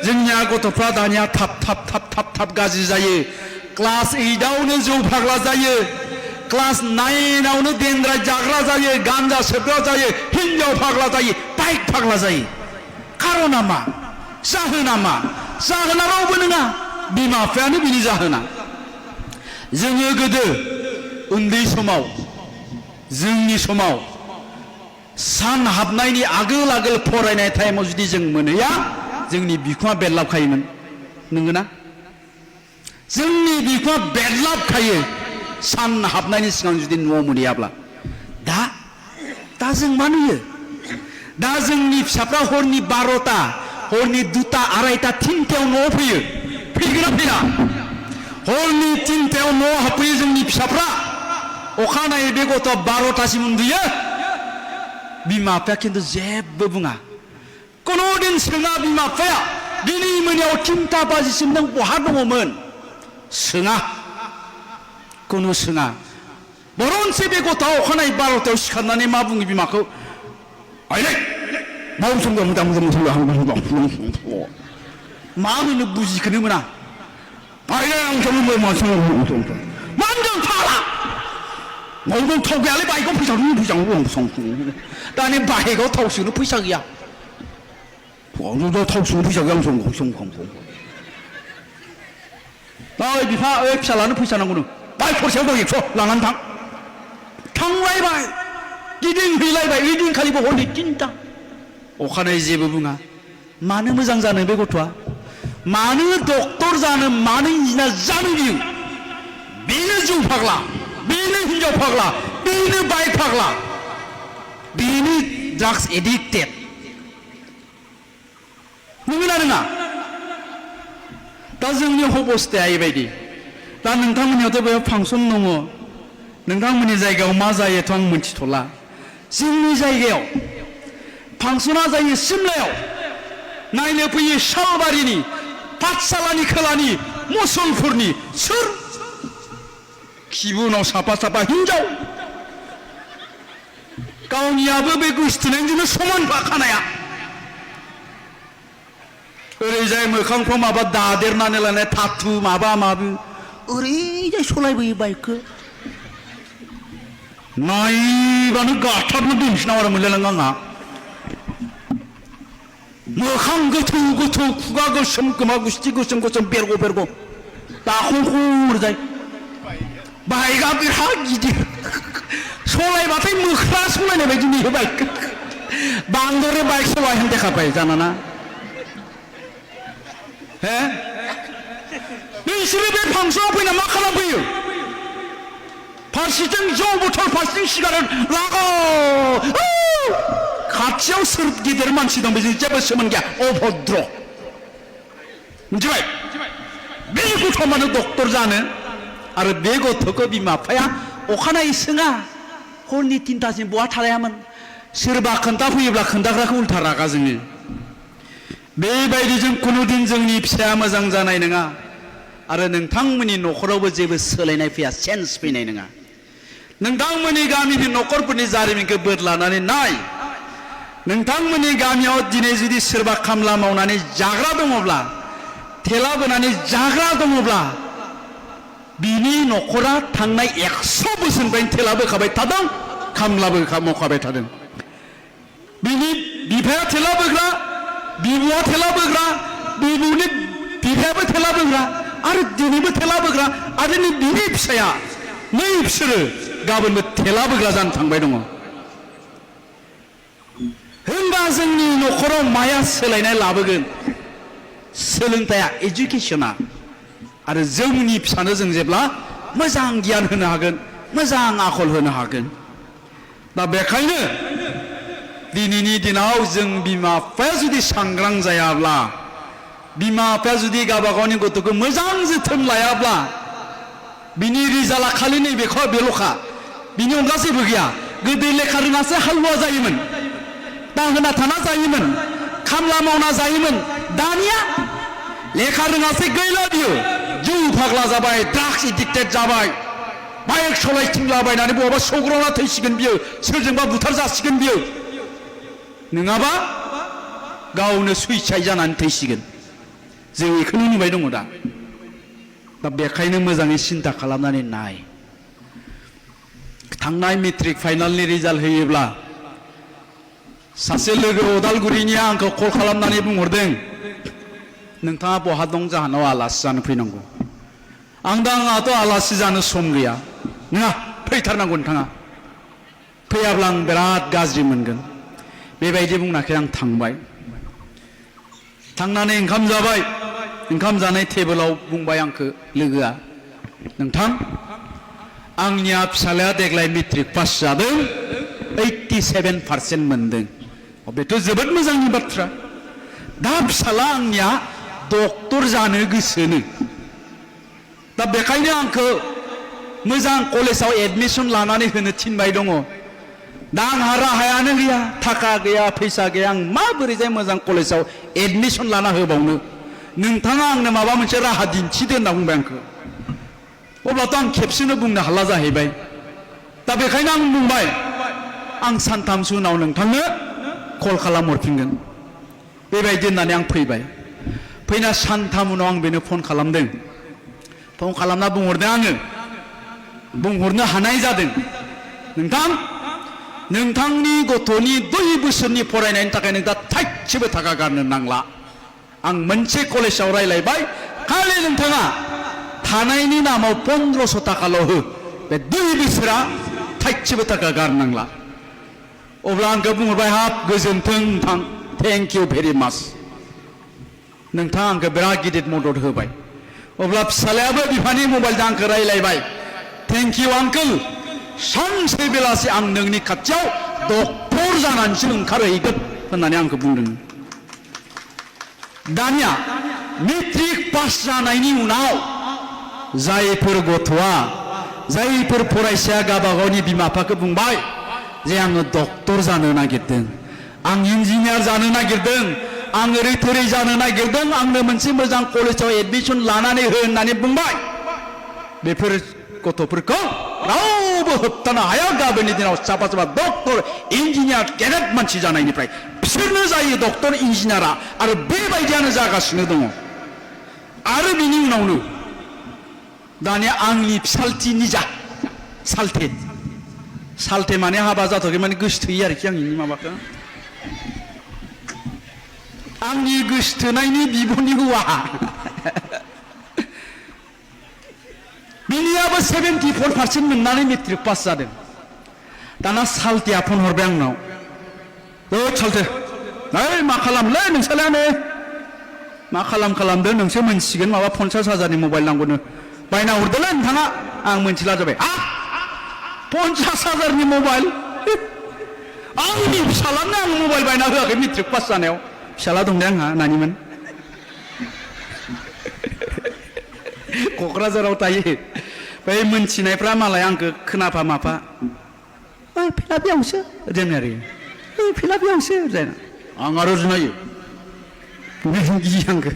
जोंनिया गथ'फ्रा दानिया थाब गाज्रि जायो क्लास 8आवनो जौ फाग्ला जायो क्लास 9आवनो देनद्राय जाग्रा जायो गान्जा सोबग्रा जायो हिन्जाव फाग्ला जायो बाइक फाग्ला जायो खारना मा जाहोना मा जाहोना रावबो नङा बिमा बिफायानो बिनि जाहोना जोङो गोदो उन्दै समाव जोंनि समाव सान हाबनायनि आगोल आगोल फरायनाय टाइमाव जुदि जों मोनहैया जोंनि बिखुङा बेरलाबखायोमोन नंगौना जोंनि बिखुङा बेरलाबखायो सान हाबनायनि सिगां जुदि न'आव मोनहैयाब्ला दा जों मा नुयो दा जोंनि फिसाफ्रा हरनि 12टा हरनि 2टा 2:30 3टायाव न'आव फैयो फैगोना फैया हरनि 3टायाव न'आव हाबफैयो जोंनि फिसाफ्रा अखानायै बे गथ'आ 12टासिम उन्दुयो बिमा बिफाया खिन्थु जेबो बुङा कुनु दिन सोङा बिमा बिफाया दिनै मोनायाव 3टा बाजिसिम नों बहा दङमोन सोङा कुनु सोङा बरनसे बे गथ'आ अखानायै 12टायाव सिखारनानै मा बुङो बिमाखौ आइलै मा बुंदों मा होनो बुजिखोनो मोना आइलै आं मा होनदों फाला मावदों थाव गैयालै बाइकआव फैसा दानि बाइकआव थाव सोनो फैसा गैया थाव सोनो फैसा गैया ओइ बिफा ओइ फिसालानो फैसा नांगौनो बाइक खरसायाव दं 100 लानानै थांलायबाय गिदिंहैलायबाय ओइदिनखालिबो हरनि 3टा अखानायै जेबो बुङा मानो मोजां जानो बे गथ'आ मानो डक्टर जानो मानो इन्जिनियार जानो बियो बेनो जौ फाग्ला बेनो हिन्जाव फाग्ला बेनो बाइक फाग्ला बेनो ड्राग्स एडिक्टेड नंगौना नङा दा जोंनि अबस्थाया एबायदि दा नोंथांमोननियावथ' बेयाव फांसन दङ नोंथांमोननि जायगायाव मा जायोथ' आं मिथिथ'ला जोंनि जायगायाव फांसना जायो सिमलायाव नायनो फैयो सालबारिनि पाठशालानि खोलानि मुसलपुरनि सोर खिबुनाव साफा हिन्जाव गावनियाबो बे गोसथोनायजोंनो समान खानाया ओरैजाय मोखांफ्राव माबा दादेरनानै लानाय थाथु माबा माबि ओरैजाय सलायबोयो बाइकखौ नायबानो गाथारनो दोनफिनाव आरो मोनलायलाङो आंहा मोखां गोथौ खुगा गोसोम खोमा गुस्थि गोसोम बेरग' दाखंखुरजाय बाइकआ बिराद गिदिर सलायबाथाय मोख्रा सलायनाय बायदि नुयो बाइक बांद्राय बाइक सलायनो देखाबाय जानाना हे बिसोरो बे फांसनाव फैना मा खालामफैयो फारसेथिं जौ बथल फारसेथिं सिगारेट लाग' खाथियाव सोर गिदिर मानसि दं बेजों जेबो सोमोन्दो गैया अभद्र मिथिबाय बे गथ'आ मानो डक्टर जानो आरो बे गथ'खौ बिमा बिफाया अखानायै सोङा हरनि 3टासिम बहा थालायामोन सोरबा खोन्थाफैयोब्ला खोन्थाग्राखौ उल्था रागा जोङो बेबायदि जों कुनुदिन जोंनि फिसाया मोजां जानाय नङा आरो नोंथांमोननि न'खरावबो जेबो सोलायनाय फैया चेन्ज फैनाय नङा नोंथांमोननि गामिनि न'खरफोरनि जारिमिनखौ बोदलानानै नाय नोंथांमोननि गामियाव दिनै जुदि सोरबा खामला मावनानै जाग्रा दङब्ला थेला बोनानै जाग्रा दङब्ला बिनि न'खरा थांनाय 100 बोसोरनिफ्रायनो थेला बोखाबाय थादों खामलाबो मावखाबाय थादों बिनि बिफाया थेला बोग्रा बिबुआ थेला बोग्रा बिबुनि बिफायाबो थेला बोग्रा आरो दिनैबो थेला बोग्रा आरो बिनि फिसाया नै बिसोरो गाबोनबो थेला बोग्रा जानो थांबाय दङ होनबा जोंनि न'खराव माया सोलायनाय लाबोगोन सोलोंथाइया एजुकेशना आरो जोंनि फिसानो जों जेब्ला मोजां गियान होनो हागोन मोजां आखल होनो हागोन दा बेखायनो दिनैनि दिनाव जों बिमा बिफाया जुदि सांग्रां जायाब्ला बिमा बिफाया जुदि गावबा गावनि गथ'खौ मोजां जोथोन लायाब्ला बिनि रिजाल्टआ खालि नैबेखौ बेल'खा बिनि अनगा जेबो गैया गोदो लेखा रोङासो हालुवा जायोमोन दाहोना थाना जायोमोन खामला मावना जायोमोन दानिया लेखा रोङासै गैला बियो जौ फाग्ला जाबाय ड्राग्स एडिक्टेड जाबाय बाइक सलायथिंलाबायनानै बहाबा सौग्रावना थैसिगोन बियो सोरजोंबा बुथार जासिगोन बियो नङाबा गावनो सुइसाइड जानानै थैसिगोन जों बेखौनो नुबाय दङ दा बेखायनो मोजाङै सिन्था खालामनानै नाय थांनाय मेट्रिक फाइनालनि रिजाल्ट होयोब्ला सासे लोगो अदालगुरिनिया आंखौ कल खालामनानै बुंहरदों नोंथाङा बहा दं जाहानाव आलासि जानो फैनांगौ आंहाथ' आलासि जानो सम गैया नङा फैथारनांगौ नोंथाङा फैयाब्ला आं बिराद गाज्रि मोनगोन बेबायदि बुंनाखै आं थांबाय थांनानै ओंखाम जाबाय ओंखाम जानाय टेबोलाव बुंबाय आंखौ लोगोआ नोंथां आंनिया फिसालाया देग्लाय मेट्रिक पास जादों 87% मोनदों बेथ' जोबोद मोजांनि बाथ्रा दा फिसाला आंनिया डक्टर जानो गोसोनो दा बेखायनो आंखौ मोजां कलेजाव एडमिसन लानानै होनो थिनबाय दङ दा आंहा राहायानो गैया थाखा गैया फैसा गैया आं माबोरैजाय मोजां कलेजाव एडमिसन लाना होबावनो नोंथाङा आंनो माबा मोनसे राहा दिन्थिदो होनना बुंबाय आंखौ अब्लाथ' आं खेबसेनो बुंनो हाला जाहैबाय दा बेखायनो आं बुंबाय आं सानथामसो उनाव नोंथांनो कल खालामहरफिनगोन बेबायदि होननानै आं फैबाय फैना सानथाम उनाव आं बेनो फन खालामदों फन खालामना बुंहरदों आङो बुंहरनो हानाय जादों नोंथां नोंथांनि गथ'नि 2 बोसोरनि फरायनायनि थाखाय नोंथाङा थाइसेबो थाखा गारनो नांला आं मोनसे कलेजाव रायलायबाय खालि नोंथाङा थानायनि नामाव 1500 थाखाल' हो बे 2 बोसोरा थाइसेबो थाखा गारनांला अब्ला आंखौ बुंहरबाय हाब गोजोन्थों नोंथां थेंक इउ भेरि माच नोंथाङा आंखौ बिराद गिदिर मदद होबाय अब्ला फिसालायाबो बिफानि मबाइलजों आंखौ रायलायबाय थेंक इउ आंकोल सानसे बेलासि आं नोंनि खाथियाव डक्टर जानानैसो ओंखारहैगोन होननानै आंखौ बुंदों दानिया मेट्रिक पास जानायनि उनाव जायफोर गथ'आ जायफोर फरायसाया गावबा गावनि बिमा बिफाखौ बुंबाय जे आङो डक्टर जानो नागिरदों आं इन्जिनियार जानो नागिरदों आं ओरै थोरै जानो नागिरदों आंनो मोनसे मोजां कलेजाव एडमिसन लानानै हो होननानै बुंबाय बेफोर गथ'फोरखौ रावबो होबथानो हाया गाबोननि दिनाव साफा साफा डक्टर इन्जिनियार गेदेर मानसि जानायनिफ्राय बिसोरनो जायो डक्टर इन्जिनियारा आरो बेबायदियानो जागासिनो दङ आरो बिनि उनावनो दानिया आंनि फिसालथि निजा सालथे माने हाबा जाथ'आखै माने गोसोथोयो आरोखि आंनि माबाखौ आंनि गोसोथोनायनि बिब'नि हौवा बिनियाबो 74% मोननानै मेट्रिक पास जादों दाना सालथेया फन हरबाय आंनाव सालथे नै मा खालामलै नोंसोरलायानो मा खालामदो नोंसो मोनसिगोन माबा 50,000नि मबाइल नांगौनो बायना हरदोलै नोंथाङा आं मोनथिला जाबाय 50,000नि मबाइल आंनि फिसालानो आं मबाइल बायना होआखै मेट्रिक पास जानायाव फिसाला दं दे आंहा नानिमोन क'क्राझाराव थायो बै मोनथिनायफ्रा मालाय आंखौ खोनाफा माफा फिला बेयावसो जोंना आरो फिला बेयावसो जाना आं आरो जुनायो गियो आंखौ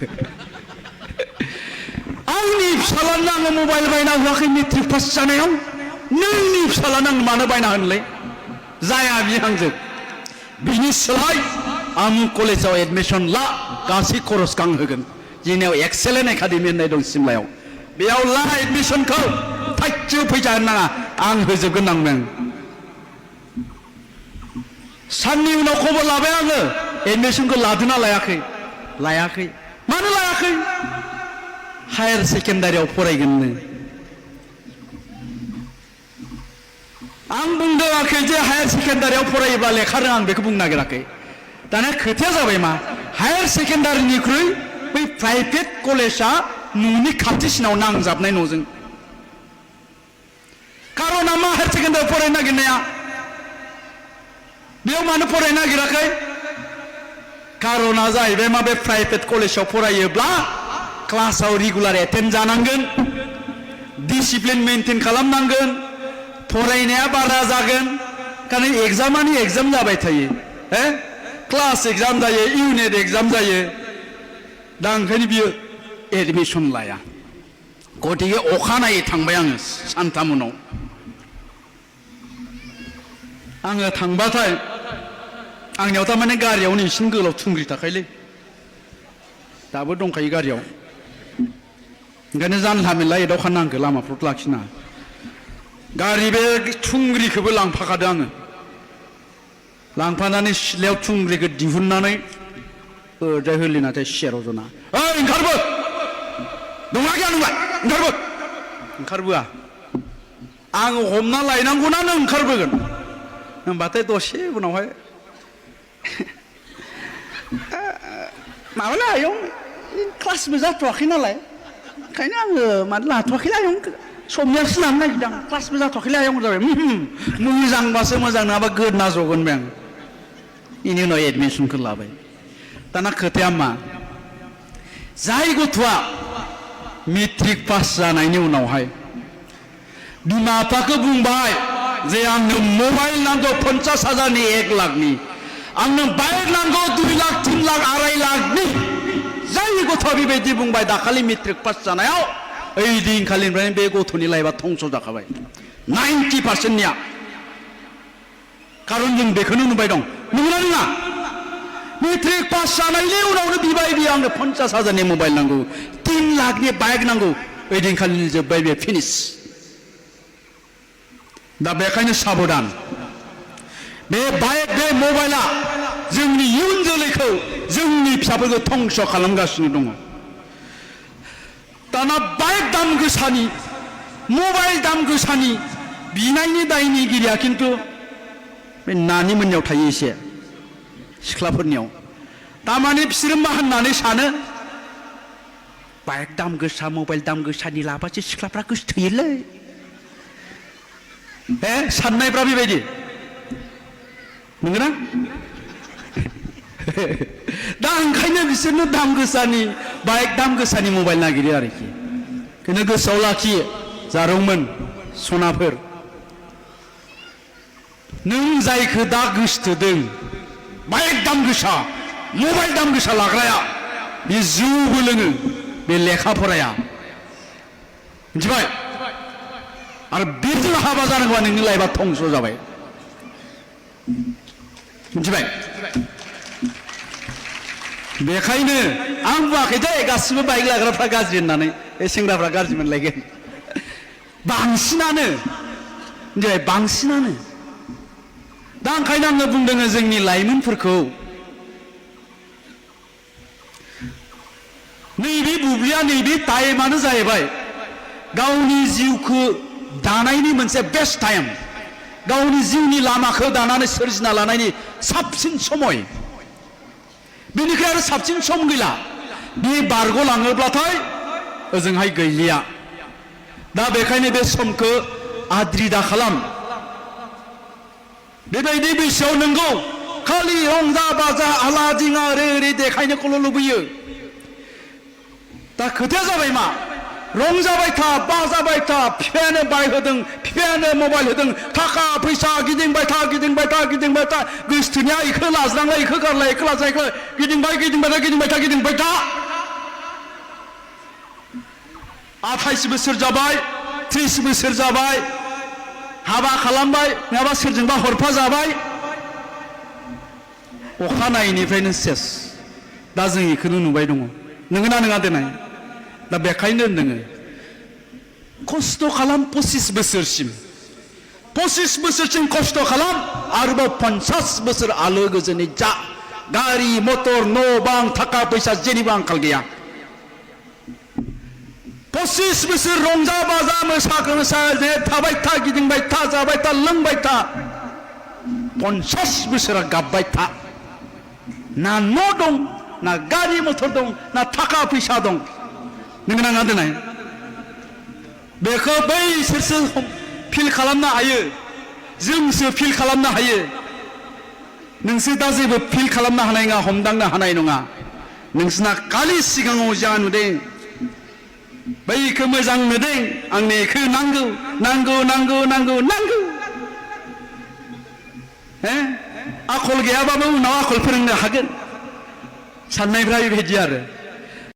आंनि फिसालानो आङो मबाइल बायना होआखै मेट्रिक पास जानायाव नोंनि फिसालानो आं मानो बायना होनोलै जाया बियो आंजों बिनि सोलाय आमुक कलेजाव एडमिसन ला गासै खरसखौ आं होगोन जोंनियाव एक्सेलेन्ट एकाडेमि होननाय दं सिमलायाव बेयाव ला एडमिसनखौ थाइसेबो फैसा होनो नाङा आं होजोबगोन आंनो साननि उनाव खबर लाबाय आङो एडमिसनखौ लादोंना लायाखै मानो लायाखै हायार सेकेन्डारियाव फरायगोननो आं बुंदोंआखै जे हायार सेकेन्डारियाव फरायोब्ला लेखा रोङा आं बेखौ बुंनो नागिराखै दाना खोथाया जाबाय मा हायार सेकेन्डारिनिख्रुइ बै प्राइभेट कलेजा न'नि खाथिसिनाव नांजाबनाय न'जों कारना मा हायार सेकेन्डारियाव फरायनो नागिरनाया बेयाव मानो फरायनो नागिराखै कारना जाहैबाय मा बे प्राइभेट कलेजाव फरायोब्ला क्लासाव रेगुलार एटेन्ड जानांगोन डिसिप्लिन मेनटेन खालामनांगोन फरायनाया बारा जागोन कारण एग्जामानि एग्जाम जाबाय थायो क्लास एग्जाम जायो इउनिट एग्जाम जायो दा ओंखायनो बियो एडमिसन लाया गतिके अखानायै थांबाय आङो सानथाम उनाव आङो थांबाथाय आंनियाव थारमाने गारियावनो इसिं गोलाव थुंग्रि थाखायलै दाबो दंखायो गारियाव ओंखायनो जानला मेनला एदावखा नांगौ लामाफ्राव लाखिना गारि बे थुंग्रिखौबो लांफाखादों आङो लांफानानै सिथ्लायाव थुंग्रिखौ दिहुननानै ओरैजाय होलिनाथाय सेराव जना ओइ ओंखारबो दंना गैया नोंलाय ओंखारबो ओंखारबोआ आङो हमना लायनांगौना नों ओंखारबोगोन होनबाथाय दसे उनावहाय माबाला आयं क्लासबो जाथ'वाखै नालाय ओंखायनो आङो मानो लाथ'वाखैलै आयं समनियासो लानो नागिरदों क्लासबो जाथ'वाखैलै आयं जाबाय मोजांबासो मोजां नङाबा गोदना जगोन बे आं बेनि उनाव एडमिसनखौ लाबाय दाना खोथाया मा जाय गथ'आ मेट्रिक पास जानायनि उनावहाय बिमा बिफाखौ बुंबाय जे आंनो मबाइल नांगौ 50,000नि 1 लाखनि आंनो बाइक नांगौ 2 लाख 3 लाख 2.5 लाखनि जाय गथ'आ बेबायदि बुंबाय दाखालि मेट्रिक पास जानायाव ओइ दिनखालिनिफ्रायनो बे गथ'नि लाइफआ धंस जाखाबाय 90%निया खारन जों बेखौनो नुबाय दं नंगौना नङा मेट्रिक पास जानायनि उनावनो बिबाय बियो आंनो 50,000नि मबाइल नांगौ 3 लाखनि बाइक नांगौ ओइ दिनखालिनि जोब्बाय बे फिनिश दा बेखायनो साबधान बे बाइक बे मबाइला जोंनि इयुन जोलैखौ जोंनि फिसाफोरखौ धंस खालामगासिनो दङ दाना बाइक दाम गोसानि मबाइल दाम गोसानि बिनायनि दायनिगिरिया खिन्थु बे नानि मोननियाव थायो एसे सिख्लाफोरनियाव तारमाने बिसोरो मा होननानै सानो बाइक दाम गोसा मबाइल दाम गोसानि लाबासो सिख्लाफ्रा गोसोथोयोलै साननायफ्रा बेबायदि नंगौना दा ओंखायनो बिसोरनो दाम गोसानि बाइक दाम गोसानि मबाइल नागिरो आरोखि बेखौनो गोसोआव लाखियो जारौमोन सनाफोर नों जायखौ दा गोसोथोदों बाइक दाम गोसा मबाइल दाम गोसा लाग्राया बे जौबो लोङो बे लेखा फराया मिथिबाय आरो बेजों हाबा जानांगौबा नोंनि लाइफआ धंस जाबाय मिथिबाय बेखायनो आं बुङाखै दे गासिबो बाइक लाग्राफ्रा गाज्रि होननानै बे सेंग्राफ्रा गाज्रि मोनलायगोन बांसिनानो मिथिबाय बांसिनानो दा ओंखायनो आङो बुंदों जोंनि लाइमोनफोरखौ नैबे बुब्लिया नैबे टाइमानो जाहैबाय गावनि जिउखौ दानायनि मोनसे बेस्ट टाइम गावनि जिउनि लामाखौ दानानै सोरजिना लानायनि साबसिन समय बेनिखाय आरो साबसिन सम गैला बे बारग'लाङोब्लाथाय ओजोंहाय गैलिया दा बेखायनो बे समखौ आद्रि दा खालाम बेबायदि बैसोआव नोंगौ खालि रंजा बाजा आला दिङा ओरै ओरै देखायनोखौल' लुबैयो दा खोथाया जाबाय मा रंजाबाय था बाजाबाय था बिफायानो बाइक होदों बिफायानो मबाइल होदों थाखा फैसा गिदिंबाय था गिदिंबाय था गिदिंबाय था गोसोथोनाया इखौ लाज्रांलाय इखौ गारलाय इखौ लाज्रां इखौ गिदिंबाय गिदिंबाय था गिदिंबाय था गिदिंबाय था 28 बोसोर जाबाय 30 बोसोर जाबाय हाबा खालामबाय नङाबा सोरजोंबा हरफा जाबाय अखानायैनिफ्रायनो सेस दा जों इखौनो नुबाय दङ नोंगोना नङा देनाय दा बेखायनो नोङो खस्थ' खालाम 25 बोसोरसिम 25 बोसोरसिम खस्थ' खालाम आरोबाव 50 बोसोर आलो गोजोनै जा गारि मटर न' बां थाखा फैसा जेनिबो आंखाल गैया 25 बोसोर रंजा बाजा मोसा थाबाय था गिदिंबाय था जाबाय था लोंबाय था 50 बोसोरा गाबबाय था ना न' दं ना गारि मटर दं ना थाखा फैसा दं नोंगोना नङा देनाय बेखौ बैसोरसो फिल खालामनो हायो जोंसो फिल खालामनो हायो नोंसोर दा जेबो फिल खालामनो हानाय नङा हमदांनो हानाय नङा नोंसोरना खालि सिगाङाव जा नुदों बैखौ मोजां नुदों आंनो बेखौ नांगौ नांगौ नांगौ नांगौ नांगौ आखल गैयाबाबो उनाव आखल फोरोंनो हागोन साननायफ्रा बेबायदि आरो